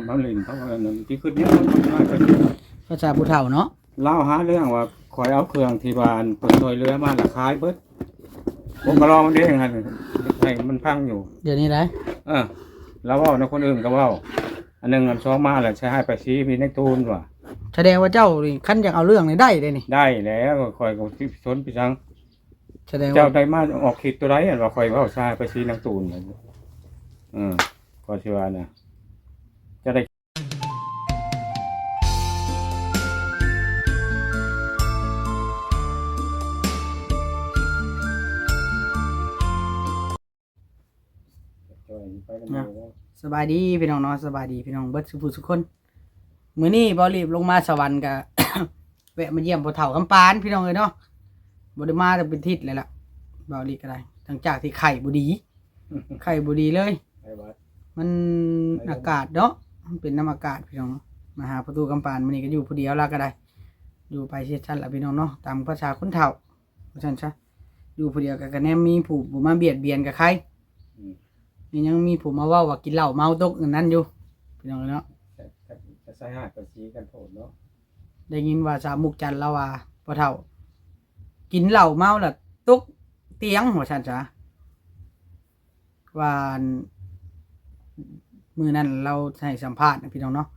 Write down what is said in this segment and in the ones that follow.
ເຂົາຫຼິ້ນ ເຂົາອັນນັ້ນ ທີ່ຄິດແນວນັ້ນ ພາສາຜູ້ເຖົ້າເນາະ ລາວຫາເລື່ອງວ່າ ຂ້ອຍເອົາເຄື່ອງທີ່ວ່າເພິ່ນຊ່ວຍເຫຼືອມາລະຂາຍເບິດ. ໂອ້ ກໍລອງເດ້ຫັ້ນ ໃຫ້ມັນພັງຢູ່ ດຽວນີ້ໄດ໋. ເອີ ລາວເວົ້ານຳຄົນອື່ນກໍເວົ້າ ອັນໜຶ່ງອັນສອງມາແລ້ວ ໃສ່ຮ້າຍປ້າຍສີ ມີນາງຕູນວ່າ. ສະແດງວ່າເຈົ້ານີ້ ຄັນຢາກເອົາເລື່ອງນີ້ໄດ້ເດ້ນີ້. ໄດ້ແລ້ວ ຂ້ອຍກໍຊິສົນໄປສັງ. ສະແດງວ່າ ເຈົ້າໄດ້ມາອອກຄລິບຕົວໃດ ອັນວ່າຂ້ອຍເວົ້າໃສ່ຮ້າຍປ້າຍສີ ນາງຕູນ. ເອີ ຂ້ອຍຊິວ່ານະ ເຈົ້າໄດ້ ສະບາຍດີພີ່ນ້ອງເນາະ ສະບາຍດີພີ່ນ້ອງເບິດສູ່ຜູ້ສູ່ຄົນ. ມື້ນີ້ເບົາລີບລົງມາສະຫວັນກະ ແວະມາຢ້ຽມພໍ່ເຖົ້າຄຳປານພີ່ນ້ອງເອີຍເນາະ. ບໍ່ໄດ້ມາຕັ້ງເປັນທິດແລ້ວລະ ເບົາລີກະໄດ້ ຫຼັງຈາກທີ່ໄຂ້ບໍ່ດີ ໄຂ້ບໍ່ດີເລີຍ ໄຂ້ຫວັດ ມັນ ໄຂ້ລົມ ອາກາດເນາະ ມັນເປັນນຳອາກາດພີ່ນ້ອງເນາະ. ມາຫາພໍ່ຕູ້ຄຳປານ ມື້ນີ້ກໍຢູ່ຜູ້ດຽວລະກະໄດ້ ຢູ່ໄປເຮັດຊັ້ນລະພີ່ນ້ອງເນາະ ຕາມພາສາຄົນເຖົ້າ ວ່າຊັ້ນຊະ. ຢູ່ຜູ້ດຽວກໍ ກໍແນມມີຜູ້ບໍ່ມາບຽດບຽນກໍໄຄ ອືມ ນີ້ຍັງມີຜູ້ມາເວົ້າວ່າກິນເຫຼົ້າເມົາຕົກອັນນັ້ນຢູ່ ພີ່ນ້ອງເອີຍເນາະ. ແຕ່ ແຕ່ ແຕ່ໃສ່ຮ້າຍປ້າຍສີກັນໂພດເນາະ. ໄດ້ຍິນວ່າສາວມຸກຈັນລາວວ່າ ພໍ່ເຖົ້າກິນເຫຼົ້າເມົາລະຕົກຕຽງ ວ່າຊັ້ນຊະ. ວ່າ ມື້ນັ້ນລາວໃຫ້ສຳພາດນະພີ່ນ້ອງເນາະ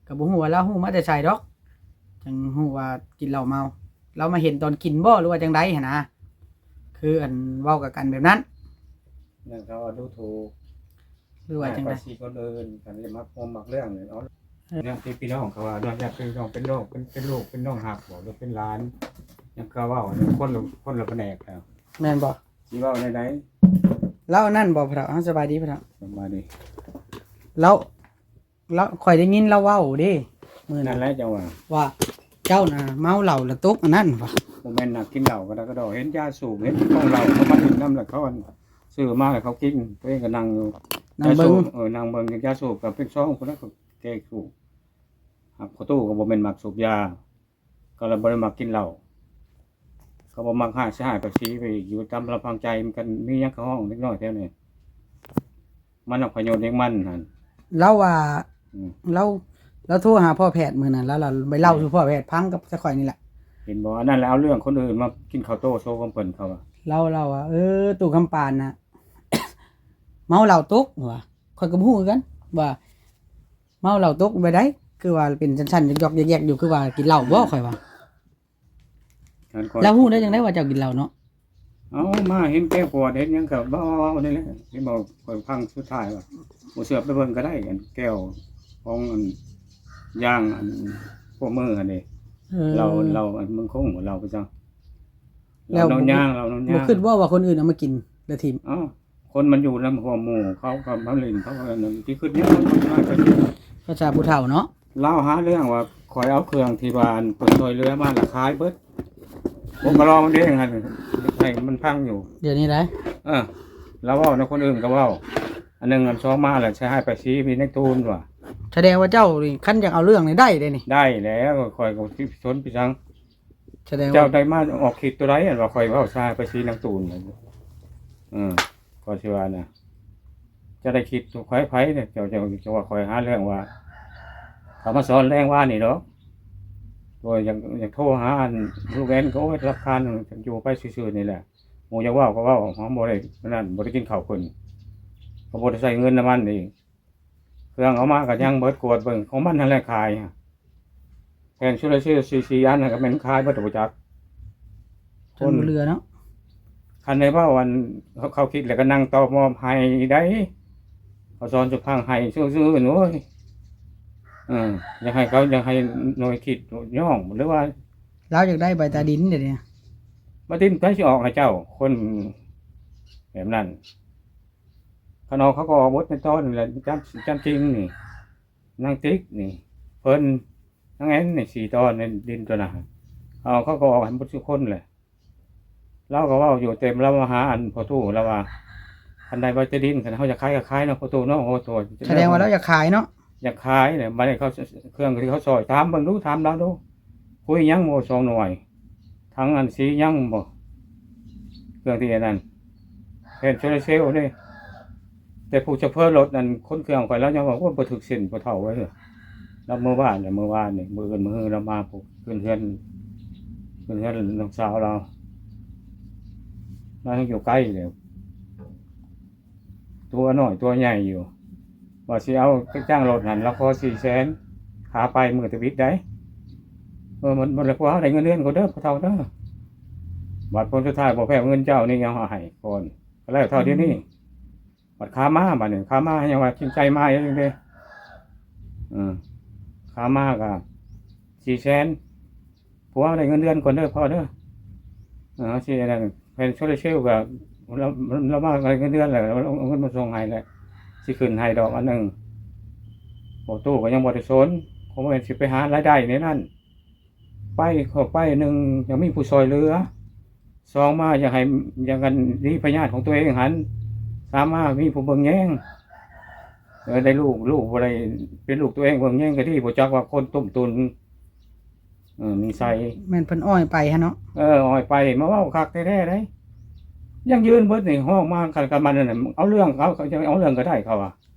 ກໍບໍ່ຮູ້ວ່າລາວຮູ້ມາແຕ່ໃສດອກ ຈັ່ງຮູ້ວ່າກິນເຫຼົ້າເມົາ. ລາວມາເຫັນຕອນກິນບໍ່ ຫຼືວ່າຈັ່ງໃດຫັ້ນນະ ຄືອັນເວົ້າກັບກັນແບບນັ້ນ ນັ້ນເຂົາວ່າດູຖູກ ຫຼືວ່າຈັ່ງໃດ ໃຫ້ໄປຊີ້ຄົນອື່ນ ຄັນໄດ້ມັກຮ່ວມມັກເລື່ອງນີ້ເນາະ. ເອີ ເລື່ອງທີ່ພີ່ນ້ອງເຂົາວ່າ ເລື່ອງຍາດພີ່ນ້ອງເປັນໂລກ ເປັນ ເປັນລູກເປັນນ້ອງຮັກບໍ ຫຼືເປັນຫຼານ ຍັງເຂົາເວົ້າ ຄົນລະ ຄົນລະພະແນກແລ້ວ ແມ່ນບໍ່? ຊິເວົ້າແນວໃດ? ລາວອັນນັ້ນບໍ່ພໍ່ເຖົ້າ? ເຮົາສະບາຍດີພໍ່ເຖົ້າ ສະບາຍດີ. ລາວ ລາວ ຂ້ອຍໄດ້ຍິນລາວເວົ້າເດ້ ມື້ນັ້ນ ນັ້ນແຫຼະເຈົ້າວ່າ ວ່າເຈົ້ານະເມົາເຫຼົ້າລະຕົກອັນນັ້ນວ່າ. ບໍ່ແມ່ນນັກກິນເຫຼົ້າກະດອກກະດໍ ເຫັນຢາສູບ ເຫັນຂອງເຫຼົ້າເຂົາມາຫຼິ້ນນຳ ລະເຂົາອັນຊື້ມາລະເຂົາກິນ ໂຕເອງກະນັ່ງຢູ່ ນັ່ງເບິ່ງ ເອີ ນັ່ງເບິ່ງຢາສູບ ກະເປັນຊອງພຸ້ນລະ ເຂົາແກະສູບ. ຫາກພໍ່ຕູ້ກະບໍ່ແມ່ນມັກສູບຢາ ກໍລະບໍ່ໄດ້ມັກກິນເຫຼົ້າ ກໍບໍ່ມັກຮ້າຍ ຊິຮ້າຍປາຍສີໄປອີກ ຢູ່ຕາມລຳພັງໃຈ ມັນກັນມີຫຍັງກະຮ້ອງເດັກນ້ອຍແຖວນີ້ ມັນເອົາປະໂຫຍດເດັກມັນຫັ້ນ. ລາວວ່າ ອືມ ລາວ ລາວໂທຫາພໍ່ແພດມື້ນັ້ນ ລາວ ລາວໄປເລົ່າສູ່ພໍ່ແພດຟັງກັບຊະຂ້ອຍນີ້ແຫຼະ ເຫັນບໍ່? ອັນນັ້ນແຫຼະ ເອົາເລື່ອງຄົນອື່ນມາກິນເຂົ້າໂຕໂຊຂອງເພິ່ນ ເຂົາວ່າ ລາວ ລາວວ່າ ເອີ ຕູ້ຄຳປານນະ ເມົາເຫຼົ້າຕົກວ່າ ຂ້ອຍກໍບໍ່ຮູ້ຄືກັນວ່າ ເມົາເຫຼົ້າຕົກແບບໃດ ຄືວ່າເປັນຊັ້ນໆ ຢອກໆ ແຢກໆ ຢູ່ ຄືວ່າກິນເຫຼົ້າບໍ່ ຂ້ອຍວ່າ. ລາວຮູ້ໄດ້ຈັ່ງໃດວ່າເຈົ້າກິນເຫຼົ້າເນາະ? ເອົາມາເຫັນແກ້ວຂວດເຫັນຫຍັງກໍເວົ້ານີ້ແຫຼະ ເຫັນບໍ່ ຂ້ອຍຟັງສຸດທ້າຍວ່າ ບໍ່ເຊື່ອໄປເບິ່ງກໍໄດ້ ອັນແກ້ວຂອງອັນຢ່າງອັນພວກມືຫັ້ນເດ ເອີ ເຫຼົ້າ ເຫຼົ້າອັນເມືອງຄົງບໍ່ ເຫຼົ້າໄປຈັ່ງ ເຫຼົ້ານອນຍາງ ເຫຼົ້ານອນຍາງ ບໍ່ຄິດບໍ່ວ່າຄົນອື່ນເອົາມາກິນແລ້ວຖິ້ມ? ເອົ້າ ຄົນມັນຢູ່ນຳຮ່ວມໝູ່ເຂົາກໍມາຫຼິ້ນ ເຂົາກໍນັ້ນ ທີ່ຄິດແນວນັ້ນ ພາສາຜູ້ເຖົ້າເນາະ ລາວຫາເລື່ອງວ່າ ຂ້ອຍເອົາເຄື່ອງທີ່ວ່າເພິ່ນຊ່ວຍເຫຼືອມາລະຂາຍເບິດ ໂອ້ ກໍລອງເດ້ຫັ້ນ ໃຫ້ມັນພັງຢູ່ ດຽວນີ້ໄດ໋. ເອີ ລາວເວົ້ານຳຄົນອື່ນກໍເວົ້າ ອັນໜຶ່ງອັນສອງມາແລ້ວ ໃສ່ຮ້າຍປ້າຍສີ ມີນາງຕູນວ່າ. ສະແດງວ່າເຈົ້ານີ້ ຄັນຢາກເອົາເລື່ອງນີ້ໄດ້ເດ້ນີ້ ໄດ້ແລ້ວ ຂ້ອຍກໍຊິສົນໄປສັງ. ສະແດງວ່າ ເຈົ້າໄດ້ມາອອກຄລິບຕົວໃດ ອັນວ່າຂ້ອຍເວົ້າໃສ່ຮ້າຍປ້າຍສີ ນາງຕູນ ເອີ ຂ້ອຍຊິວ່ານະ ເຈົ້າໄດ້ຄລິບຕົວຂ້ອຍໃຜ ເຈົ້າ ເຈົ້າ ເຈົ້າວ່າຂ້ອຍຫາເລື່ອງວ່າ ເຂົາມາສອນແລງວານນີ້ດອກ ໂດຍຢາກ ຢາກໂທຫາອັນລູກແອນ ກໍ ໂອ້ຍ ລຳຄານ ຢູ່ໄປຊື່ໆ ນີ້ແຫຼະ ໝູ່ຢາກເວົ້າກໍເວົ້າ ເຮົາບໍ່ໄດ້ນັ້ນ ບໍ່ໄດ້ກິນເຂົ້າເພິ່ນ ກໍບໍ່ໄດ້ໃຊ້ເງິນນຳມັນອີກ. ເຄື່ອງເອົາມາກໍຍັງເບິດ ກວດເບິ່ງຂອງມັນຫັ້ນແຫຼະຂາຍ ແຜ່ນໂຊລາເຊວສີ່ ສີ່ອັນນັ້ນກໍແມ່ນຂາຍເບິດແລ້ວບໍ່ຈັກ ຈົນບໍ່ເຫຼືອເນາະ. ຄັນໄດ້ເວົ້າອັນ ເຂົາ ເຂົາຄິດແລ້ວກໍນັ່ງຕອບມອບໃຫ້ໄດ໋ ເຂົາສອນສຸພັງໃຫ້ຊື່ໆ ໂອ້ຍ ເອີ ຢາກໃຫ້ເຂົາ ຢາກໃຫ້ໜ່ວຍຄິດຍ້ອງ ຫຼືວ່າ ລາວຢາກໄດ້ໃບຕາດິນເດ ໃບຕາດິນໃຜຊິອອກໃຫ້ເຈົ້າ ຄົນແບບນັ້ນ ຄັນອອກເຂົາກໍອອກເບິດໃນຕອນນີ້ແຫຼະ ຈຳ ຈຳຈິງນີ້ ນາງຕິກນີ້ ເພິ່ນ ນາງແອນນີ້ ສີ່ຕອນໃນດິນຕົວນັ້ນ ເອົາ ເຂົາກໍອອກໃຫ້ໝົດທຸກຄົນແຫຼະ. ລາວກໍເວົ້າຢູ່ເຕັມ ລາວມາຫາອັນພໍ່ຕູ້ ລາວວ່າ ຄັນໄດ້ໃບຕາດິນ ຄັນເຮົາຢາກຂາຍກໍຂາຍເນາະ ພໍ່ຕູ້ເນາະ ໂອ້ໂຫ ສະແດງວ່າລາວຢາກຂາຍເນາະ. ຢາກຂາຍແຫຼະ ບາດນີ້ເຂົາ ເຄື່ອງທີ່ເຂົາຊ່ອຍ ຖາມເບິ່ງດູ ຖາມລາວດູ ຄຸຍຫຍັງບໍ່ ສອງໜ່ວຍ ຖັງອັນສີຫຍັງບໍ່ ເຄື່ອງທີ່ອັນນັ້ນ ແຜ່ນໂຊລາເຊວເດ້ ແຕ່ຜູ້ໂຊເຟີລົດນັ້ນ ຄົນເຄື່ອງຂ້ອຍ ລາວຍັງວ່າ ໂອ້ຍ ບໍ່ຖືກເສັ້ນ ພໍ່ເຖົ້າເອີຍ. ລາວເມືອບ້ານແລ້ວ ເມື່ອວານນີ້ ມື້ອື່ນ ມື້ຮືລາວມາ ເພິ່ນເຮືອນ ເພິ່ນເຮືອນນ້ອງສາວລາວ ລາວຍັງຢູ່ໄກແລ້ວ ຕົວນ້ອຍຕົວໃຫຍ່ຢູ່ ວ່າຊິເອົາຈ້າງລົດຫັ້ນ ລາວຂໍສີ່ແສນ ຂາໄປມື້ທຳອິດໃດ. ເອີ ມັນ ມັນລະ ພວກເຮົາໄດ້ເງິນເດືອນກ່ອນເດີ ພໍ່ເຖົ້າເດີ. ບັດຜົນສຸດທ້າຍບໍ່ແພ້ເງິນເຈົ້ານີ້ ເອົາໃຫ້ກ່ອນ ກໍແລ້ວເທົ່າດຽວນີ້. ອືມ ບັດຂາມາ ບັດນີ້ຂາມາຍັງວ່າຈິງໃຈມາເອງເດ້. ເອີ ຂາມາກໍສີ່ແສນ ຜົວໄດ້ເງິນເດືອນກ່ອນເດີພໍ່ເດີ. ເອີ ຊິອັນນັ້ນ ແຜ່ນໂຊລາເຊວກໍ ລາວ ລາວມາໄດ້ເງິນເດືອນແລ້ວ ລາວເອົາເງິນມາສົ່ງໃຫ້ແລ້ວ ຊິຂຶ້ນໃຫ້ດອກອັນໜຶ່ງ. ພໍ່ຕູ້ກໍຍັງບໍ່ໄດ້ສົນ ກໍບໍ່ແມ່ນຊິໄປຫາລາຍໄດ້ໃນນັ້ນ. ໄປ ເຂົ້າໄປ ໜຶ່ງ ຢາກມີຜູ້ຊ່ອຍເຫຼືອ, ສອງ ມາ ຢາກໃຫ້ ຢາກອັນດີພະຍາດຂອງຕົວເອງຫັ້ນ, ສາມ ມາ ມີຜູ້ເບິ່ງແຍງ. ເອີ ໄດ້ລູກ ລູກບໍ່ໄດ້ເປັນລູກຕົວເອງເບິ່ງແຍງກໍດີ, ບໍ່ຈັກວ່າຄົນຕົ້ມຕຸນ ເອີ ນິໄສ. ແມ່ນເພິ່ນອ້ອຍໄປຫັ້ນເນາະ. ເອີ ອ້ອຍໄປ ມາເວົ້າຄັກແທ້ໆເດ້. ຍັງຢືນເບິດນີ້ ຮ້ອງມາຄັນກັບມັນນັ້ນ ເອົາເລື່ອງເຂົາ ເຂົາຈະເອົາເລື່ອງກໍໄດ້ ເຂົາວ່າ.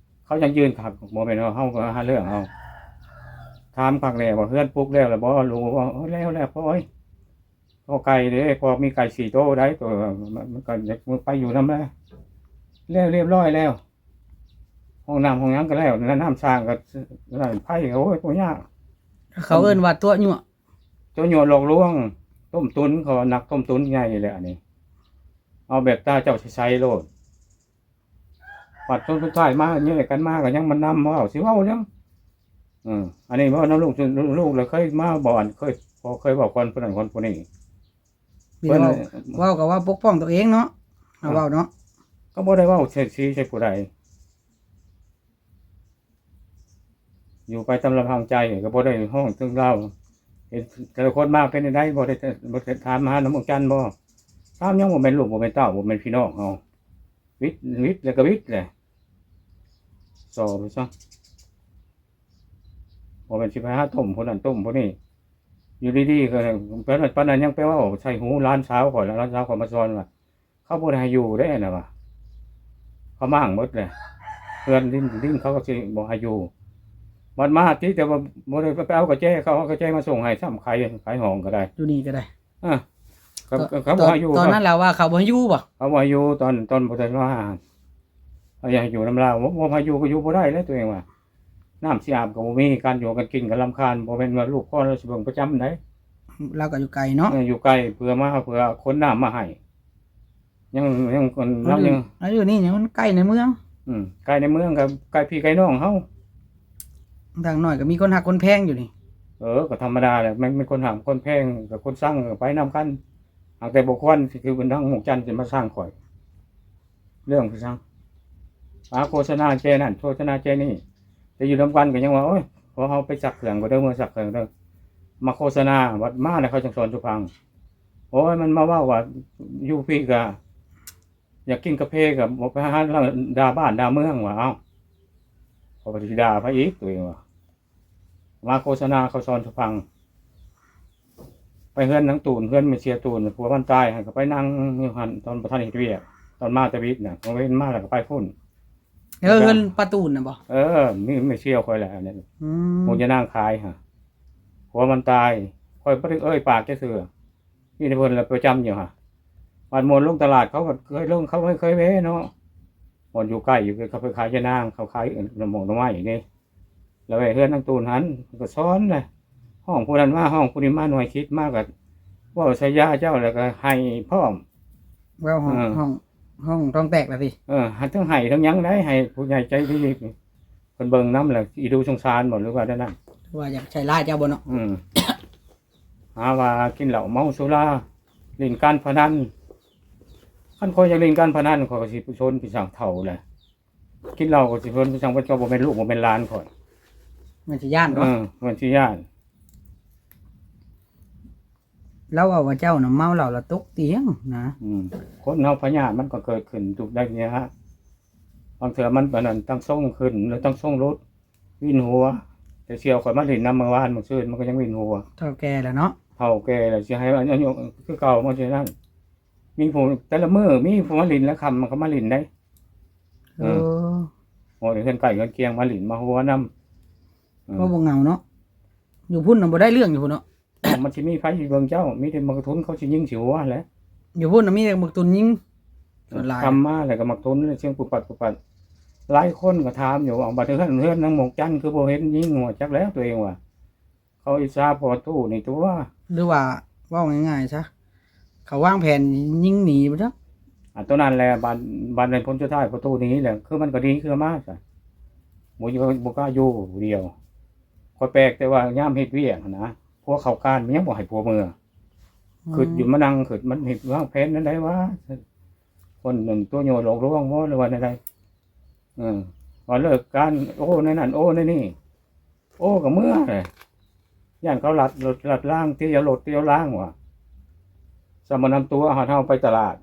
ເຂົາຍັງຢືນຄັກ ບໍ່ແມ່ນວ່າເຮົາກໍຫາເລື່ອງເອົາ. ຖາມຄັກແນ່ວ່າເຮືອນປຸກແລ້ວລະບໍ່? ລູກວ່າ ໂອ້ຍ ແລ້ວແລ້ວພໍ່ເອີຍ. ກໍໄກ່ເດ້ ພໍມີໄກ່ສີ່ໂຕໄດ໋ ໂຕ ມັນ ມັນກໍຢາກໄປຢູ່ນຳແຫຼະ. ແລ້ວ ລຽບຮ້ອຍແລ້ວ. ຫ້ອງນ້ຳຫ້ອງຫຍັງກໍແລ້ວ ນ້ຳສ້າງກໍ ນ້ຳໄຟກໍ ໂອ້ຍ ບໍ່ຍາກ. ເຂົາເອີ້ນວ່າຕົວະຍົວະ. ຕົວະຍົວະຫຼອກລວງ ຕົ້ມຕຸນ ເຂົາວ່ານັກຕົ້ມຕຸນໃຫຍ່ແຫຼະອັນນີ້. ເອົາແບບຕາເຈົ້າໃສໆໂລດ. ບັດສຸດທ້າຍມາແຍກກັນມາກໍຍັງມານຳເວົ້າ ຊິເວົ້າຫຍັງ? ເອີ ອັນນີ້ເວົ້ານຳລູກ ລູກລະເຄີຍມາບໍ່ ອັນເຄີຍ ພໍເຄີຍເວົ້າກ່ອນຜູ້ນັ້ນກ່ອນຜູ້ນີ້. ມີແຕ່ເວົ້າ ເວົ້າກໍເວົ້າປົກປ້ອງຕົວເອງເນາະ ເຮົາເວົ້າເນາະ. ກໍບໍ່ໄດ້ເວົ້າເສດສີໃສ່ຜູ້ໃດ ຢູ່ໄປຕາມລຳພັງໃຈ ກໍບໍ່ໄດ້ຮ້ອງເຖິງລາວ. ເຫັນແຕ່ລະຄົນມາເປັນແນວໃດ ບໍ່ໄດ້ ບໍ່ໄດ້ຖາມຫານຳໝູ່ຈັນບໍ່? ຖາມຫຍັງ ບໍ່ແມ່ນລູກ ບໍ່ແມ່ນເຕົ້າ ບໍ່ແມ່ນພີ່ນ້ອງເຮົາ. ວິດ ວິດແລ້ວກໍວິດແຫຼະ ຊໍໄປຊະ. ບໍ່ແມ່ນຊິໄປຫາຕົ້ມຜູ້ນັ້ນຕົ້ມຜູ້ນີ້. ຢູ່ດີໆກໍປານນັ້ນ ປານນັ້ນຍັງໄປເວົ້າໃສ່ຫູຫຼານສາວຂ້ອຍ ຫຼານສາວຂ້ອຍມາສອນວ່າ ເຂົາບໍ່ໄດ້ໃຫ້ຢູ່ເດ້ນະວ່າ ເຂົາມ້າງໝົດແຫຼະ ເຮືອນດິນ ດິນເຂົາກໍຊິບໍ່ໃຫ້ຢູ່. ບັດມາຕິ ແຕ່ວ່າບໍ່ໄດ້ໄປເອົາກະແຈ ເຂົາເອົາກະແຈມາສົ່ງໃຫ້ຊ້ຳ ຂາຍ ຂາຍຫ້ອງກໍໄດ້ ຢູ່ນີ້ກໍໄດ້. ອ່າ ກໍ ຕ- ເຂົາບໍ່ໃຫ້ຢູ່ ຕອນນັ້ນລາວວ່າເຂົາບໍ່ໃຫ້ຢູ່ບໍ່? ເຂົາບໍ່ໃຫ້ຢູ່ ຕອນ ຕອນບໍ່ທັນມາ ເຂົາຢາກໃຫ້ຢູ່ນຳລາວ ບໍ່ ບໍ່ໃຫ້ຢູ່ກໍຢູ່ບໍ່ໄດ້ແລ້ວ ຕົວເອງວ່າ ນ້ຳຊິອາບກໍບໍ່ມີ ການຢູ່ການກິນກໍລຳຄານ ບໍ່ແມ່ນວ່າລູກພໍ່ລາວຊິເບິ່ງປະຈຳໃດ໋. ລາວກໍຢູ່ໄກເນາະ. ເອີ ຢູ່ໄກ ເພື່ອມາ ເພື່ອຂົນນ້ຳມາໃຫ້ ຍັງ ຍັງຄົນ ລາວຍັງ ລາວຢູ່ນີ້ມັນໃກ້ໃນເມືອງ. ອືມ ໃກ້ໃນເມືອງ ກໍໃກ້ພີ່ໃກ້ນ້ອງເຮົາ ຢ່າງໜ້ອຍກໍມີຄົນຮັກຄົນແພງຢູ່ນີ້. ເອີ ກໍທຳມະດາແຫຼະ ແມ່ນ ແມ່ນຄົນຮັກຄົນແພງກັບຄົນຊັງກໍໄປນຳກັນ ຫາກແຕ່ບໍ່ຄວນ ຄືເພິ່ນທາງໝູ່ຈັນຊິມາຊັງຂ້ອຍ ເລື່ອງຄືຊັງ ມາໂຄສະນາແຈນັ້ນ ໂຄສະນາແຈນີ້ ແຕ່ຢູ່ນຳກັນກໍຍັງວ່າ ໂອ້ຍ ພໍເຮົາໄປຊັກເຄື່ອງກໍເດີ ເມືອຊັກເຄື່ອງເດີ ມາໂຄສະນາ ບັດມາແລ້ວເຂົາຈັ່ງສອນສູ່ຟັງ. ໂອ້ຍ ມັນມາເວົ້າວ່າຢູ່ພີ້ກະຢາກກິນກາເຟ ກໍບໍ່ໄປຫາລາວ ດ່າບ້ານດ່າເມືອງວ່າ ເອົ້າ ຂ້ອຍບໍ່ໄດ້ຊິດ່າໃຜອີກ ຕົວເອງວ່າ ມາໂຄສະນາເຂົາສອນສະພັງ ໄປເຮືອນນາງຕູນ ເຮືອນແມ່ເຊຍຕູນ ຜົວມັນຕາຍ ໃຫ້ກໍໄປນັ່ງຢູ່ຫັ້ນ ຕອນບໍ່ທັນເຮັດວຽກ ຕອນມາແຕ່ວິດນະ ກາງເວັນມາແລ້ວກໍໄປພຸ້ນ. ເອີ ເຮືອນປ້າຕູນນະບໍ່? ເອີ ມີແມ່ເຊຍຂ້ອຍແຫຼະ ອືມ ໝູ່ຍານາງຂາຍຫະ ຜົວມັນຕາຍ ຂ້ອຍບໍ່ໄດ້ເອີ່ຍປາກຈັກເທື່ອ. ມີແຕ່ເພິ່ນລະປະຈຳຢູ່ຫະ ບາດມ່ວນລົງຕະຫຼາດ ເຂົາກໍເຄີຍລົງ ເຂົາເຄີຍແວ່ເນາະ ບ່ອນຢູ່ໃກ້ຢູ່ ເຂົາໄປຂາຍຢານາງ ເຂົາຂາຍໜໍ່ໝົກໜໍ່ໄມ້ເດ້ ລະແວ່ເຮືອນນາງຕູນຫັ້ນ ເພິ່ນກໍສອນແຫຼະ ຮ້ອງຜູ້ນັ້ນມາ ຮ້ອງຜູ້ນີ້ມາ ໜ່ວຍຄິດມາກໍເວົ້າໃສ່ຢາເຈົ້າ ແລ້ວກໍໄຫ້ພ້ອມ ເວົ້າຮ້ອງ ເອີ ຮ້ອງ ຮ້ອງທ້ອງແຕກລະຕິ. ເອີ ທັງໄຫ້ທັງຫຍັງໄດ໋ ໃຫ້ຜູ້ໃຫຍ່ໃຈດີ ເພິ່ນເບິ່ງນຳແລ້ວ ອີດູສົງສານບໍ່ ຫຼືວ່າແນວນັ້ນ ຫຼືວ່າຢາກໃສ່ຮ້າຍເຈົ້າບໍ່ເນາະ? ອືມ ຫາວ່າກິນເຫຼົ້າເມົາສຸລາ ຫຼິ້ນການພະນັນ ຄັນຂ້ອຍຢາກຫຼິ້ນການພະນັນ ຂ້ອຍກໍຊິໄປຊົນໄປສ້າງເຖົ້າແຫຼະ ກິນເຫຼົ້າກໍຊິຊົນໄປສ້າງ ເພິ່ນກໍບໍ່ແມ່ນລູກບໍ່ແມ່ນຫຼານຂ້ອຍ ມັນຊິຢ້ານເນາະ. ເອີ ມັນຊິຢ້ານ. ລາວເວົ້າວ່າເຈົ້ານະເມົາເຫຼົ້າລະຕົກຕຽງນະ. ອືມ ຄົນເຮົາພະຍາດມັນກໍເກີດຂຶ້ນທຸກໄດ້ຍາກ ບາງເທື່ອມັນອັນນັ້ນ ຕັ້ງຊົງຂຶ້ນ ແລ້ວຕັ້ງຊົງຫຼຸດ ວິນຫົວ ແຕ່ສ່ຽວຂ້ອຍມາຫຼິ້ນນຳມື້ວານມື້ຊືນ ມັນກໍຍັງວິນຫົວ. ເຖົ້າແກ່ແລ້ວເນາະ ເຖົ້າແກ່ແລ້ວ ຊິໃຫ້ອາຍຸຄືເກົ່າ ມັນຊິນັ້ນ ມີຜູ້ ແຕ່ລະມື້ມີຜູ້ມາຫຼິ້ນ ລະຄ່ຳມັນກໍມາຫຼິ້ນໄດ໋. ເອີ ເອີ ໂອ້ຍ ເຮືອນໃກ້ເຮືອນຄຽງມາຫຼິ້ນມາຫົວນຳ. ອືມ ກໍບໍ່ເຫງົາເນາະ ຢູ່ພຸ້ນນະບໍ່ໄດ້ເລື່ອງ ຢູ່ພຸ້ນເນາະ. ມັນຊິມີໃຜຊິເບິ່ງເຈົ້າ ມີແຕ່ໝາກກະທຸນເຂົາຊິຍິງຊິຫົວຫັ້ນແຫຼະ. ຢູ່ພຸ້ນນະມີແຕ່ໝາກກະທຸນຍິງ ສ່ວນຫຼາຍ ຄຳມາແລ້ວກໍໝາກກະທຸນ ສຽງປຸບປັດປຸບປັດ. ຫຼາຍຄົນກໍຖາມຢູ່ວ່າ ບັດເຮືອນ ເຮືອນນາງໝວກຈັນຄືບໍ່ເຫັນຍິງຫົວ ຈັກແລ້ວຕົວເອງວ່າ ເຂົາອິດສາພໍ່ຕູ້ນີ້ຕົວະ ຫຼືວ່າເວົ້າງ່າຍໆຊະ ເຂົາວາງແຜນຍິງໜີບໍ່ຈັກ. ອາ ຕົວນັ້ນແຫຼະ ບາດ ບາດໃນຜົນສຸດທ້າຍພໍ່ຕູ້ໜີແຫຼະ ຄືມັນກໍໜີຄືມາຊະ ບໍ່ຢູ່ ບໍ່ກ້າຢູ່ຜູ້ດຽວ. ຂ້ອຍແປກແຕ່ວ່າຍາມເຮັດວຽກຫັ້ນນະ ຜົວເຂົ້າການມັນຍັງບໍ່ໃຫ້ຜົວເມືອ. ອືມ ຄິດຢູ່ ມານັ່ງຄິດ ມັນເຮັດວາງແຜນແນວໃດວະ ຄົນນັ້ນຕົວະຍົວະຫຼອກລວງບໍ່ ຫຼືວ່າແນວໃດ? ເອີ ວ່າເລີກການ ໂອ້ ແນວນັ້ນ ໂອ້ ແນວນີ້ ໂອ້ ກໍເມືອແຫຼະ ຢ້ານເຂົາລັດລົດລັດລາງ ຕຽວລົດຕຽວລາງວ່າ. ສຳມານຳຕົວ ຫາເຮົາໄປຕະຫຼາດ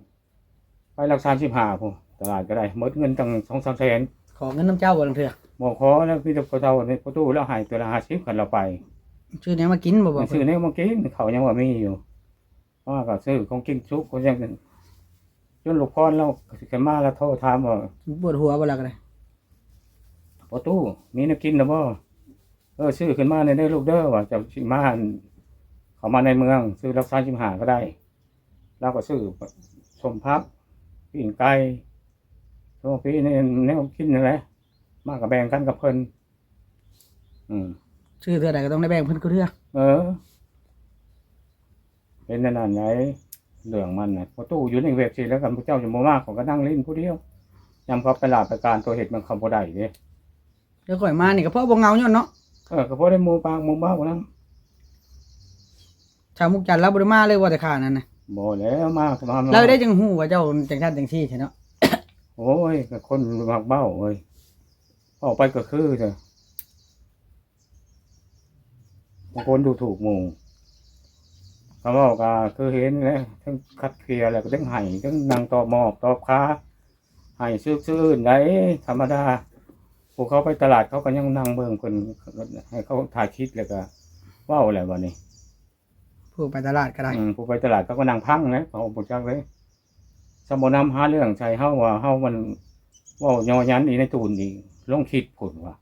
ໄປຫຼັກສາມສິບຫ້າພຸ້ນ ຕະຫຼາດກໍໄດ້ ໝົດເງິນຕັ້ງສອງສາມແສນ. ຂໍເງິນນຳເຈົ້າບໍ່ລາງເທື່ອ? ບໍ່ຂໍແລ້ວ ມີແຕ່ພໍ່ເຖົ້ານີ້ ພໍ່ຕູ້ລາວໃຫ້ເທື່ອລະຫ້າສິບ ຄັນລາວໄປ. ຊື້ແນວມາກິນບໍ່? ຊື້ແນວມາກິນ ເຂົ້າຍັງວ່າມີຢູ່. ເຮົາກໍຊື້ຂອງກິນສຸກ ກໍຍັງ ຈົນລູກພອນລາວຂຶ້ນມາ ລາວໂທຖາມວ່າ ປວດຫົວບໍ່ລະກໍໄດ້? ພໍ່ຕູ້ ມີແນວກິນແລ້ວບໍ່? ເອີ ຊື້ຂຶ້ນມາແດ່ເດີລູກເດີ ວ່າເຈົ້າຊິມາ ເຂົ້າມາໃນເມືອງ ຊື້ຫຼັກສາມສິບຫ້າກໍໄດ້. ລາວກໍຊື້ສົ້ມຜັກ ປີ້ງໄກ່ ໂທ ປີ້ແນວ ແນວກິນນັ້ນແຫຼະ ມາກໍແບ່ງກັນກັບເພິ່ນ. ອືມ ຊື້ເທື່ອໃດກໍຕ້ອງໄດ້ແບ່ງເພິ່ນຄູ່ເທື່ອ. ເອີ ເປັນແນວນັ້ນໃດ ເລື່ອງມັນນະ ພໍ່ຕູ້ຢູ່ໃນເວັບຊີ້ແລ້ວ ຄັນພວກເຈົ້າຈະບໍ່ມາ ຂ້ອຍກໍນັ່ງຫຼິ້ນຜູ້ດຽວ ຍາມເຂົາໄປລາໄປການ ຕົວເຮັດນຳເຂົາບໍ່ໄດ້ເດ້. ແລ້ວຂ້ອຍມານີ້ກໍເພາະບໍ່ເຫງົາຍ້ອນເນາະ. ເອີ ກໍພໍໄດ້ໝູ່ປາກໝູ່ເວົ້ານຳ. ຊາວມຸກຈັນລາວບໍ່ໄດ້ມາເລີຍ ວ່າແຕ່ຂ້ານັ້ນນະ. ບໍ່ແລ້ວ ມາກໍມາ ມາ ລາວໄດ້ຈັ່ງຮູ້ວ່າເຈົ້າຈັ່ງຊັ້ນຈັ່ງຊີ້ແທ້ເນາະ. ໂອ້ຍ ກໍຄົນມັກເວົ້າເອີຍ ເວົ້າໄປກໍຄືເດີ ບາງຄົນດູຖູກໝູ່ ຄຳເວົ້າກໍຄືເຫັນແຫຼະ ທັງຂັດເຄຍ ແລ້ວກໍທັງໄຫ້ ທັງນັ່ງຕອບໝອບຕອບຄາ ໄຫ້ຊຶກຊືນໄດ໋. ທຳມະດາ ຜູ້ເຂົາໄປຕະຫຼາດ ເຂົາກໍຍັງນັ່ງເບິ່ງເພິ່ນ ໃຫ້ເຂົາຖ່າຍຄລິບ ແລ້ວກໍເວົ້າແຫຼະບັດນີ້. ຜູ້ໄປຕະຫຼາດກໍໄດ້. ອືມ ຜູ້ໄປຕະຫຼາດເຂົາກໍນັ່ງຟັງແຫຼະ ເຂົາບໍ່ຈັກເລີຍ. ຊຳບໍ່ນຳຫາເລື່ອງໃສ່ເຮົາວ່າເຮົາມັນເວົ້າຍໍຍັນອີ່ໃນຕູນອີກ ລົງຄລິບພຸ້ນວ່າ.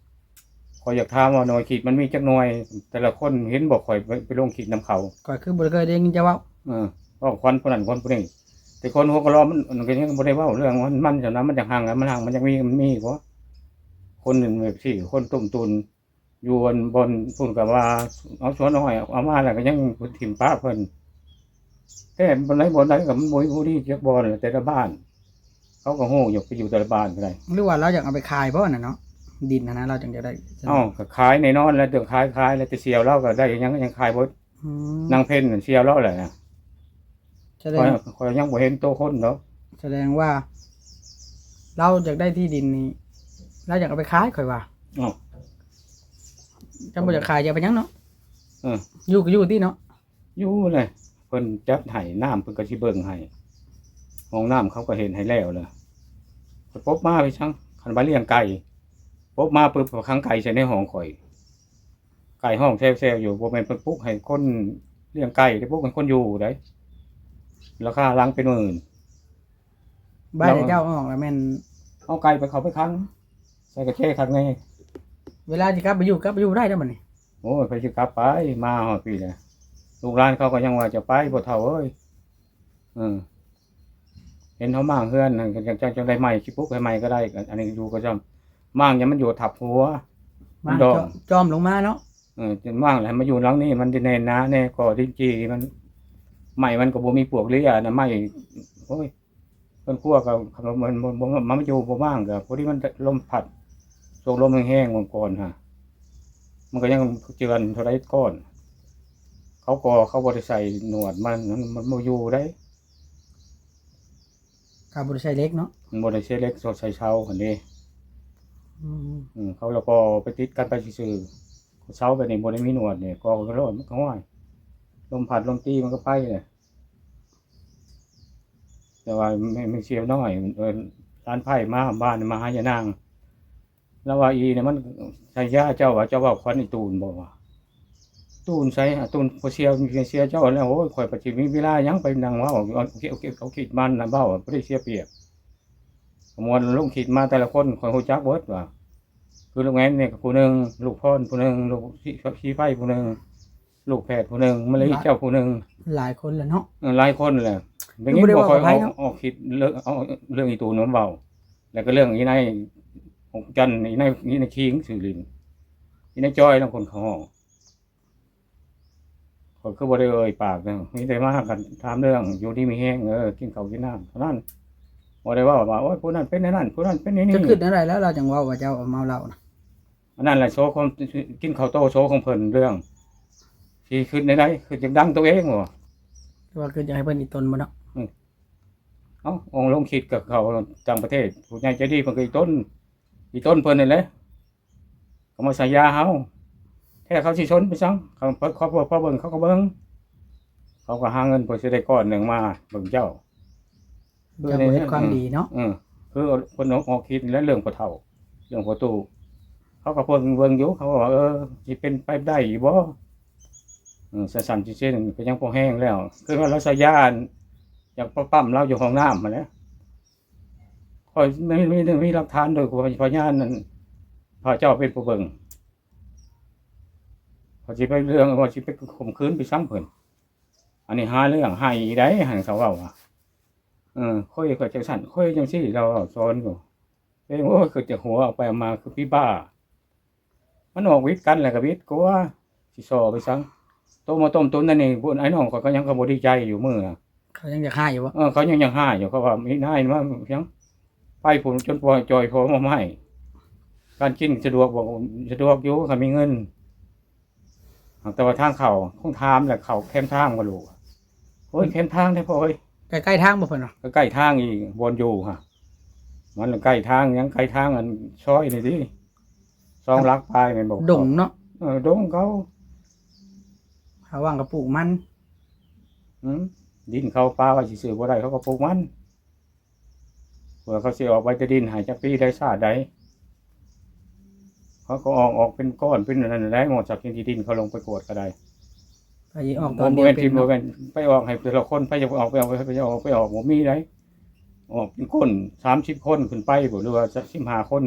ຂ້ອຍຢາກຖາມວ່າໜ່ວຍຄລິບມັນມີຈັກໜ່ວຍ? ແຕ່ລະຄົນເຫັນບໍ່ ຂ້ອຍໄປ ໄປລົງຄລິບນຳເຂົາ? ຂ້ອຍຄືບໍ່ເຄີຍໄດ້ຍິນເຈົ້າເວົ້າ. ເອີ ເວົ້າຄວັນຜູ້ນັ້ນຄວັນຜູ້ນີ້ ແຕ່ຄົນຫົວກະຫຼໍ້ມັນ ມັນກໍຍັງບໍ່ໄດ້ເວົ້າເລື່ອງມັນ ມັນຈັ່ງນັ້ນ ມັນຢາກຮັ່ງ ມັນຮັ່ງ ມັນຢາກມີ ມັນມີບໍ່? ຄົນໜຶ່ງແບບຊີ້ ຄົນຕົ້ມຕຸນ ຢູ່ອັນບ່ອນພຸ້ນກໍວ່າເອົາຊົ່ວນ້ອຍ ເອົາມາແລ້ວກໍຍັງຖິ້ມປະເພິ່ນ. ແຕ່ບ່ອນໃດບ່ອນໃດກໍມັນບໍ່ມີຜູ້ດີຈັກບ່ອນ ແຕ່ລະບ້ານເຂົາກໍຮູ້ຢູ່ ໄປຢູ່ແຕ່ລະບ້ານກໍໄດ້. ຫຼືວ່າລາວຢາກເອົາໄປຂາຍບໍ່ນັ້ນເນາະ ດິນຫັ້ນນະ ລາວຈັ່ງຈະໄດ້? ເອົ້າ ກໍຂາຍແນ່ນອນແລ້ວ ເລື່ອງຂາຍ ຂາຍແລ້ວ ແຕ່ສ່ຽວລາວກໍໄດ້ຫຍັງ ຍັງຂາຍບໍ່. ອືມ ນາງເພັນເນາະ ສ່ຽວລາວແຫຼະນະ. ສະແດງ ຂ້ອຍ ຂ້ອຍຍັງບໍ່ເຫັນໂຕຄົນດອກ. ສະແດງວ່າລາວຢາກໄດ້ທີ່ດິນນີ້ ລາວຢາກເອົາໄປຂາຍ ຂ້ອຍວ່າ. ເອົ້າ ເຈົ້າບໍ່ຢາກຂາຍ ຈະເອົາໄປຫຍັງເນາະ? ເອີ ຢູ່ກໍຢູ່ຕິເນາະ. ຢູ່ແຫຼະ ເພິ່ນຈັດໃຫ້ ນ້ຳເພິ່ນກໍຊິເບິ່ງໃຫ້ ຫ້ອງນ້ຳເຂົາກໍເຮັດໃຫ້ແລ້ວແຫຼະ. ໄປປົບມາໄປສັງ ຄັນວ່າລ້ຽງໄກ່ ປົບມາປຶບ ຂັງໄກ່ໃສ່ໃນຫ້ອງຂ້ອຍ ໄກ່ຮ້ອງແຊວໆຢູ່ ບໍ່ແມ່ນເພິ່ນປຸກໃຫ້ຄົນລ້ຽງໄກ່ເດ້ ປຸກໃຫ້ຄົນຢູ່ໃດ໋ ລາຄາຫຼັງເປັນໝື່ນ. ບ້ານເຈົ້າອອກລະແມ່ນເອົາໄກ່ໄປ ເຂົ້າໄປຂັງໃສ່ກະແຈຄັກແນ່. ເວລາຊິກັບໄປຢູ່ ກັບໄປຢູ່ບໍ່ໄດ້ເດ້ບັດນີ້. ໂອ້ຍ ໃຜຊິກັບໄປ ມາຮອດພີ້ແຫຼະ ລູກຫຼານເຂົາກໍຍັງວ່າຈະໄປ ພໍ່ເຖົ້າເອີຍ. ເອີ ເຫັນເຮົາມ້າງເຮືອນຫັ້ນ ຈັ່ງ ຈັ່ງ ຈັ່ງໄດ້ໃໝ່ ຊິປຸກໃຫ້ໃໝ່ກໍໄດ້. ອັນ ອັນນີ້ຢູ່ກໍຈອມ ມ້າງຫຍັງມັນຢູ່ທັບຫົວ ມັນດອງ ຈອມ ຈອມລົງມາເນາະ. ເອີ ຈະມ້າງແລ້ວໃຫ້ມາຢູ່ຫຼັງນີ້ ມັນຊິແໜ້ນໜາແນ່ ກໍດິນຈີ່ມັນ ໄມ້ມັນກໍບໍ່ມີປວກເລຍນະ ໄມ້ ໂອ້ຍ ເຮືອນຄົວກໍ ມັນ ມັນ ມັນ ມັນຢູ່ບໍ່ມ້າງ ກໍພໍດີມັນລົມພັດ ໂຊກລົມແຮງໆ ກ່ອນຫັ້ນ ມັນກໍຍັງເຈື່ອນເທົ່າໃດກ່ອນ. ເຂົາກໍ ເຂົາບໍ່ໄດ້ໃສ່ໜວດມັນ ມັນ ມັນບໍ່ຢູ່ໃດ໋. ກໍບໍ່ໄດ້ໃສ່ເຫຼັກເນາະ. ມັນບໍ່ໄດ້ໃສ່ເຫຼັກ ໃສ່ເສົາຫັ້ນເດ້. ອືມ ອືມ ເຂົາລະກໍໄປຕິດກັນໄປຊື່ໆ ເສົາແບບນີ້ບໍ່ໄດ້ມີໜວດນີ້ ກໍ ກໍ ກໍ ໂອ້ຍ ລົມພັດລົມຕີມັນກໍໄປແຫຼະ. ແຕ່ວ່າແມ່ ແມ່ສ່ຽວນ້ອຍ ເອີ້ນຫຼານໃພ້ມາບ້ານ ມາຫາຍານາງ ລາວວ່າ ອີນີ້ມັນໃສ່ຢາເຈົ້າວ່າ ເຈົ້າເວົ້າຂວັນອີ່ຕູນບໍ່ວ່າ. ຕູນໃສ? ອາ ຕູນຜູ້ສ່ຽວ ເມຍສ່ຽວເຈົ້າຫັ້ນແຫຼະ. ໂອ້ຍ ຂ້ອຍປະຊິມີເວລາຫຍັງໄປນັ່ງເວົ້າ ເອົາ ເອົາ ເອົາ ເອົາຄລິບມານຳເວົ້າ ບໍ່ໄດ້ເສຍປຽບ. ຂະມວນລົງຄລິບມາແຕ່ລະຄົນ ຂ້ອຍຮູ້ຈັກເບິດວ່າ ຄືລູກແມ່ນນີ້ກໍຜູ້ໜຶ່ງ, ລູກພອນຜູ້ໜຶ່ງ, ລູກສີ ສີໄຟຜູ້ໜຶ່ງ, ລູກແພດຜູ້ໜຶ່ງ, ມະລິເຈົ້າຜູ້ໜຶ່ງ. ຫຼາຍຄົນແຫຼະເນາະ. ເອີ ຫຼາຍຄົນແຫຼະ. ໄດ້ຍິນບໍ່ ຂ້ອຍອອກ ອອກຄລິບເລື່ອງ ເລື່ອງອີຕູນຳເວົ້າ ແລ້ວກໍເລື່ອງອີນາຍຫົກຈັນ, ອີນາຍ ອີນາຍຄີງຊື່ຫຼິ້ນ, ອີນາຍຈ້ອຍນຳຄົນເຂົາຮ້ອງ. ຂ້ອຍຄືບໍ່ໄດ້ເອີ່ຍປາກນະ, ມີແຕ່ມາກັນຖາມເລື່ອງຢູ່ດີມີແຮງ, ເອີ ກິນເຂົ້າກິນນ້ຳເທົ່ານັ້ນ. ບໍ່ໄດ້ເວົ້າວ່າ ໂອ້ຍ ຜູ້ນັ້ນເປັນແນວນັ້ນ, ຜູ້ນັ້ນເປັນແນວນີ້. ຈະຄິດແນວໃດແລ້ວ ລາວຈັ່ງເວົ້າວ່າເຈົ້າເອົາເມົາເຫຼົ້ານະ? ອັນນັ້ນແຫຼະໂຊຂອງ ກິນເຂົ້າໂຕໂຊຂອງເພິ່ນ, ເລື່ອງຊິຄິດແນວໃດ? ຄືຢາກດັງໂຕເອງບໍ? ຫຼືວ່າຄືຢາກໃຫ້ເພິ່ນອີຕົນບໍເນາະ? ອືມ ເອົ້າ ອອກລົງຄິດກັບເຂົາຕ່າງປະເທດ, ຜູ້ໃຫຍ່ໃຈດີເພິ່ນກໍອີຕົນ, ອີຕົນເພິ່ນນັ້ນແຫຼະ. ກໍມາໃສ່ຢາເຮົາ ແທ້ເຂົາຊິຊົນໄປສັງ? ເຂົາ ຄອບຄົວພໍເບິ່ງເຂົາກໍເບິ່ງ, ເຂົາກໍຫາເງິນເພື່ອຊິໄດ້ກ້ອນໜຶ່ງມາເບິ່ງເຈົ້າ. ເຈົ້າບໍ່ເຮັດຄວາມດີເນາະ. ເອີ ຄືເພິ່ນອອກຄິດແລ້ວເລື່ອງພໍ່ເຖົ້າ, ເລື່ອງພໍ່ຕູ້, ເຂົາກໍເບິ່ງ ເບິ່ງຢູ່, ເຂົາກໍວ່າ ເອີ ຊິເປັນໄປໄດ້ຢູ່ບໍ່? ເອີ ຊັ້ນໆ ຊີ້ໆ ກໍຍັງພໍແຮງແລ້ວ. ຄືວ່າລາວໃສ່ຢາ ຢາກປະປ້ຳລາວຢູ່ຫ້ອງນ້ຳຫັ້ນແຫຼະ. ຂ້ອຍມີ ມີ ມີຫຼັກຖານໂດຍພະຍານນັ້ນ, ພະເຈົ້າເປັນຜູ້ເບິ່ງ. ຂ້ອຍຊິໄປເລື່ອງ ຂ້ອຍຊິໄປຂົ່ມຂືນໄປສັງເພິ່ນ? ອັນນີ້ຫາເລື່ອງໃຫ້ອີກໃດ໋ ຫັ້ນເຂົາເວົ້າວ່າ. ເອີ ຂ້ອຍກໍຈັ່ງຊັ້ນ ຂ້ອຍຈັ່ງຊີ້ ລາວເວົ້າສອນຢູ່. ເອງ ໂອ້ຍ ຄືຈະຫົວ ເອົາໄປເອົາມາຄືຜີບ້າ. ມັນອອກວິດກັນແລ້ວກໍວິດກວ່າ ຊິສໍ່ໄປສັງ? ໂຕມາຕົ້ມຕຸນອັນນີ້ ບຸນ ອ້າຍນ້ອງຂ້ອຍກໍຍັງ ກໍບໍ່ດີໃຈຢູ່ມື້ນະ. ເຂົາຍັງຢາກຮ້າຍຢູ່ບໍ່? ເອີ ເຂົາຍັງຢາກຮ້າຍຢູ່, ເຂົາວ່າມີນາຍມາຫຍັງ ໄປພຸ້ນຈົນປ່ອຍຈ່ອຍພໍ່ມາໃຫ້. ການກິນສະດວກບໍ່? ສະດວກຢູ່ ຄັນມີເງິນ. ຫາກແຕ່ວ່າທາງເຂົ້າ ຄົງຖາມແຫຼະ ເຂົ້າແຄມທາງບໍ່ຮູ້. ໂອ້ຍ ແຄມທາງແທ້ພໍ່ເອີຍ. ໃກ້ໆທາງບໍ່ເພິ່ນວ່າ? ໃກ້ໆທາງອີກ ບ່ອນຢູ່ຫະ. ມັນໃກ້ທາງຫຍັງ ໃກ້ທາງອັນຊອຍນີ້ຕິ. ສອງຫຼັກປາຍແມ່ນບໍ່? ດົງເນາະ. ເອີ ດົງເຂົາ. ເຂົາຫວ່າງກໍປູກມັນ. ອືມ ດິນເຂົາປາໄວ້ຊື່ໆບໍ່ໄດ້ ເຂົາກໍປູກມັນ. ເພື່ອເຂົາຊິອອກໃບຕາດິນໃຫ້ຈັກປີໃດຊາດໃດ ເຂົາກໍອອກ ອອກເປັນກ້ອນເປັນອັນນັ້ນໄດ້. ໝໍຈັກກິນທີ່ດິນເຂົາລົງໄປກວດກໍໄດ້. ໄປອອກຕອນດຽວເປັນເນາະ. ບໍ່ແມ່ນ ບໍ່ແມ່ນໄປອອກໃຫ້ແຕ່ລະຄົນ ໃຜຢາກໄປອອກ ໄປອອກ ໄປອອກ ໄປອອກ ໄປອອກ ບໍ່ມີໃດ. ອອກເປັນຄົນ ສາມສິບຄົນຂຶ້ນໄປບໍ່ ຫຼືວ່າສິບຫ້າຄົນ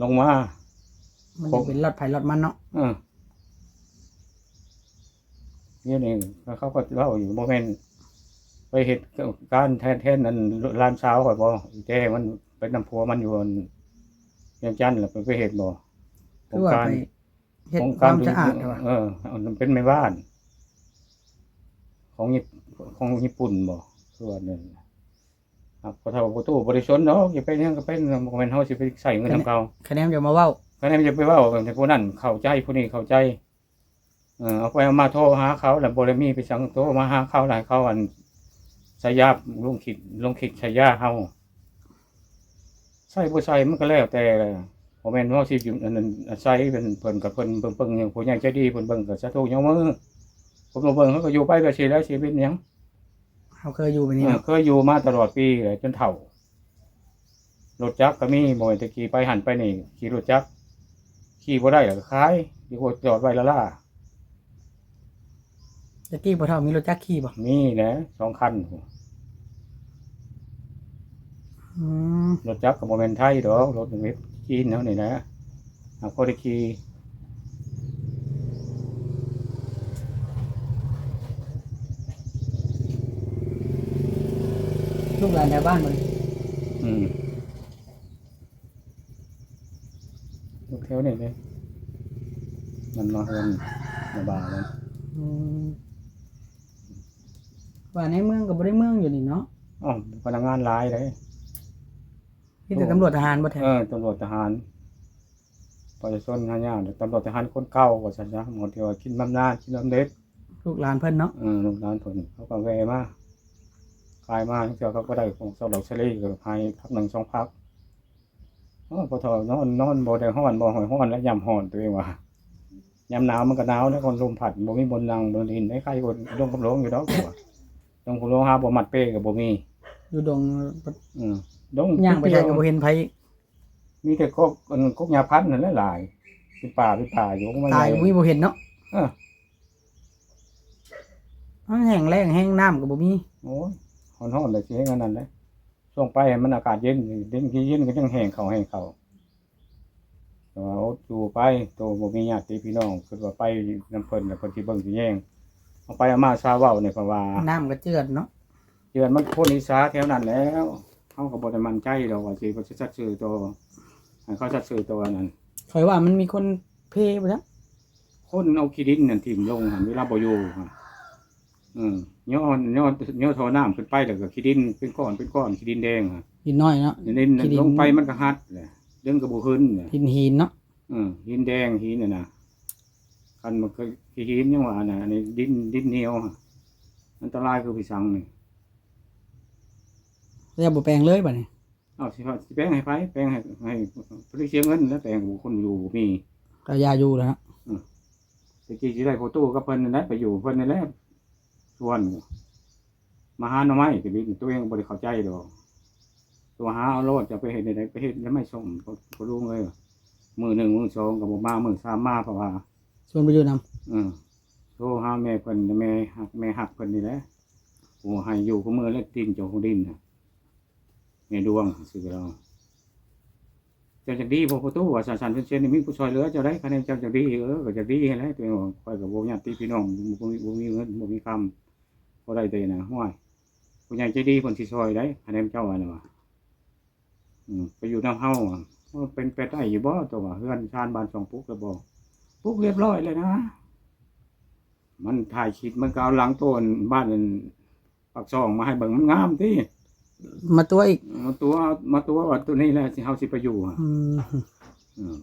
ລົງມາ. ມັນເປັນລັອດໃຜລັອດມັນເນາະ. ເອີ ດຽວນີ້ເຂົາກໍເວົ້າຢູ່ ບໍ່ແມ່ນໄປເຮັດການແທນ ແທນອັນຫຼານສາວຂ້ອຍບໍ່? ອີແຈມັນໄປນຳຜົວມັນຢູ່ອັນວຽງຈັນ ແລ້ວໄປ ໄປເຮັດບໍ່? ຄືວ່າໄປເຮັດຄວາມສະອາດ. ເອີ ເປັນແມ່ບ້ານຂອງຍີ່ ຂອງຍີ່ປຸ່ນບໍ່? ຄືວ່ານັ້ນ. ຫາກພໍ່ເຖົ້າພໍ່ຕູ້ບໍ່ໄດ້ສົນດອກ ຢາກເປັນຫຍັງກໍເປັນ ບໍ່ແມ່ນເຮົາຊິໄປໃຊ້ເງິນນຳເຂົາ. ຄະແນນຳຢ່າມາເວົ້າ ຄະແນນຢ່າໄປເວົ້າໃຫ້ຜູ້ນັ້ນເຂົ້າໃຈ ຜູ້ນີ້ເຂົ້າໃຈ. ເອີ ເອົາໄປເອົາມາໂທຫາເຂົາ ແລ້ວບໍ່ໄດ້ມີໄປສັງ ໂທມາຫາເຂົາ ແລ້ວໃຫ້ເຂົາອັນໃສ່ຢາລົງຄິດ ລົງຄິດໃສ່ຢາເຮົາ. ໃສ່ບໍ່ໃສ່ມັນກໍແລ້ວແຕ່ ບໍ່ແມ່ນເຮົາຊິຢູ່ອັນນັ້ນອາໄສເພິ່ນ ເພິ່ນກໍເພິ່ນເບິ່ງໆ ຜູ້ໃຫຍ່ໃຈດີເພິ່ນເບິ່ງກໍສາທຸຍົກມື ເພິ່ນບໍ່ເບິ່ງເຮົາກໍຢູ່ໄປແບບຊີ້ແຫຼະ ຊິເປັນຫຍັງ? ເຮົາເຄີຍຢູ່ແບບນີ້ເນາະ. ເອີ ເຄີຍຢູ່ມາຕະຫຼອດປີແຫຼະ ຈົນເຖົ້າ. ລົດຈັກກໍມີ ບໍ່ແມ່ນແຕ່ຂີ່ໄປຫັ້ນໄປນີ້ ຂີ່ລົດຈັກ ຂີ່ບໍ່ໄດ້ກໍຂາຍ ດີກວ່າຈອດໄວ້ລ້າໆ. ແຕ່ກີ້ພໍ່ເຖົ້າມີລົດຈັກຂີ່ບໍ່? ມີແຫຼະ ສອງຄັນ. ອືມ ລົດຈັກກໍບໍ່ແມ່ນໄທດອກ ລົດເວັດຈີນເຮົານີ້ແຫຼະ ຫາກພໍໄດ້ຂີ່. ລູກຫຼານແຖວບ້ານບໍ່ນີ້? ອືມ ຢູ່ແຖວນີ້ເດ້ ມັນມາເຮືອນມາບ້ານແລ້ວ. ອືມ ວ່າໃນເມືອງກໍບໍ່ໄດ້ເມືອງຢູ່ນີ້ເນາະ. ອ້າວ ພະນັກງານຫຼາຍເດ້. ມີແຕ່ຕຳຫຼວດທະຫານບໍ່ແຖວ? ເອີ ຕຳຫຼວດທະຫານ ປະຊາຊົນຫາຍາກ. ຕຳຫຼວດທະຫານຄົນເກົ່າວ່າຊັ້ນຊະ ໝໍທີ່ວ່າກິນບຳນານ ກິນບຳເນັດ ລູກຫຼານເພິ່ນເນາະ. ເອີ ລູກຫຼານເພິ່ນ ເຂົາກໍແວ່ມາ ຂາຍມາ ເທື່ອເຂົາກໍໄດ້ຂອງສອກດອກສາລີ ກໍໃຫ້ພັກໜຶ່ງສອງພັກ. ໂອ້ ພໍ່ເຖົ້ານອນ ນອນບໍ່ໄດ້ຮ້ອນ ບໍ່ຮ້ອນ ຮ້ອນແລ້ວຍາມຮ້ອນຕົວເອງວ່າ ຍາມໜາວມັນກໍໜາວແລ້ວ ຄົນລົມພັດ ບໍ່ມີບ່ອນນັ່ງບ່ອນຫຼິ້ນ ໃນໄຄກໍດົງກຳຫຼວງຢູ່ດອກ ວ່າດົງກຳຫຼວງ ຫາບໍ່ມັດເປກໍບໍ່ມີ. ຢູ່ດົງ ອືມ ດົງ ຍ່າງໄປໃສກໍບໍ່ເຫັນໃຜ. ມີແຕ່ກົກ ອັນ ກົກຫຍ້າພັນນັ້ນແຫຼະຫຼາຍ ເປັນປ່າເປັນປ່າຢູ່ ຕາຍບໍ່ມີບໍ່ເຫັນເນາະ. ເອີ ມັນແຫ້ງແລ້ງແຫ້ງ ນ້ຳກໍບໍ່ມີ. ໂອ້ຍ ຮ້ອນໆ ແລ້ວຊິເຮັດອັນນັ້ນແຫຼະ. ຊ່ວງໄປໃຫ້ມັນອາກາດເຢັນ ເຢັນ ເຢັນກໍຍັງແຫ້ງເຂົ້າ ແຫ້ງເຂົ້າ. ວ່າ ໂອ້ ຢູ່ໄປ ໂຕບໍ່ມີຍາດຕິພີ່ນ້ອງ ຄິດວ່າໄປນຳເພິ່ນແລ້ວເພິ່ນຊິເບິ່ງຊິແຍງ ເອົາໄປເອົາມາຊາວເວົ້ານີ້ ເພາະວ່າ ນ້ຳກໍເຈື່ອນເນາະ ເຈື່ອນມັນຄົນອິດສາແຖວນັ້ນແຫຼ້ວ ເຮົາກໍບໍ່ໄດ້ໝັ້ນໃຈດອກວ່າຊິ ວ່າຊິສັດຊື່ຕໍ່ ໃຫ້ເຂົາສັດຊື່ຕໍ່ອັນນັ້ນ ຂ້ອຍວ່າມັນມີຄົນເພບໍ່ຈັກ ຄົນເອົາຂີ້ດິນນັ້ນຖິ້ມລົງຫັ້ນ ເວລາບໍ່ຢູ່ຫັ້ນ ເອີ ຍໍ ຍໍ ຍໍທໍ່ນ້ຳຂຶ້ນໄປ ແລ້ວກໍຂີ້ດິນເປັນກ້ອນ ເປັນກ້ອນ ຂີ້ດິນແດງຫັ້ນ ດິນນ້ອຍເນາະ ດິນ ຂີ້ດິນ ລົງໄປມັນກໍຫັດແຫຼະ ດຶງກໍບໍ່ຂຶ້ນ ດິນຫີນເນາະ ເອີ ຫີນແດງ ຫີນນັ້ນນະ ຄັນມັນຄືຂີ້ຫີນ ຍັງວ່າອັນນັ້ນ ອັນນີ້ດິນ ດິນໜຽວ ອັນຕະລາຍຄືໄປສັງນີ້ ແລ້ວບໍ່ແປງເລີຍບາດນີ້ ເອົາ ຊິ ຊິແປງໃຫ້ໃຜ ແປງໃຫ້ ໃຫ້ຜູ້ທີ່ເສຍເງິນແລ້ວ ແປງ ຄົນຢູ່ບໍ່ມີ ກໍຢ່າຢູ່ແລ້ວເນາະ ອື ແຕ່ກີ້ຊິໄດ້ພໍ່ຕູ້ກັບເພິ່ນນັ້ນແຫຼະ ໄປຢູ່ເພິ່ນນັ້ນແຫຼະ ຊວນ ມາຫາໜໍ່ໄມ້ ແຕ່ບິດຕົວເອງບໍ່ໄດ້ເຂົ້າໃຈດອກ ຕົວະຫາເອົາໂລດ ຈະໄປເຮັດແນວໃດ ໄປເຮັດແນວໄມ້ສົ້ມ ພໍ່ ພໍ່ລຸງເອີຍ ມື້ໜຶ່ງມື້ສອງກໍບໍ່ມາ ມື້ສາມມາ ເພາະວ່າ ຊວນໄປຢູ່ນຳ ເອີ ໂທຫາແມ່ເພິ່ນ ແມ່ຮັກ ແມ່ຮັກເພິ່ນນີ້ແຫຼະ ໂອ້ ໃຫ້ຢູ່ຄູ່ມື້ແລ້ວ ດິນເຈົ້າຂອງດິນນະ ແມ່ດວງ ຊື່ລາວ ເຈົ້າຈັກດີບໍ່ພໍ່ຕູ້ ວ່າຊັ້ນໆ ເຊັ່ນນີ້ ມີຜູ້ຊ່ອຍເຫຼືອເຈົ້າໄດ໋ ຄັນແມ່ນເຈົ້າຈັກດີ ເອີ ກໍຈັກດີຫັ້ນແຫຼະ ແຕ່ວ່າຂ້ອຍກໍບໍ່ຍາດຕິພີ່ນ້ອງ ບໍ່ມີ ບໍ່ມີເງິນ ບໍ່ມີຄຳ ພໍໄດ້ແຕ່ນະ ຫ້ວຍ ຜູ້ໃຫຍ່ໃຈດີເພິ່ນຊິຊ່ອຍໄດ໋ ຄັນແມ່ນເຈົ້າອັນນັ້ນວ່າ ອືມ ໄປຢູ່ນຳເຮົາ ເອີ ເປັນໄປໄດ້ຢູ່ບໍ່ ຕົວະວ່າເຮືອນຊານບ້ານຊ່ອງປຸກແລ້ວບໍ່ ປຸກລຽບຮ້ອຍແລ້ວນະ ມັນຖ່າຍຄລິບ ມັນກໍເອົາຫຼັງໂຕນບ້ານ ປາກຊ່ອງມາໃຫ້ເບິ່ງ ມັນງາມຕິ ມາຕົວະອີກ ມາຕົວະ ມາຕົວະວ່າໂຕນີ້ແຫຼະ ຊິ ເຮົາຊິໄປຢູ່ ອືມ ອືມ.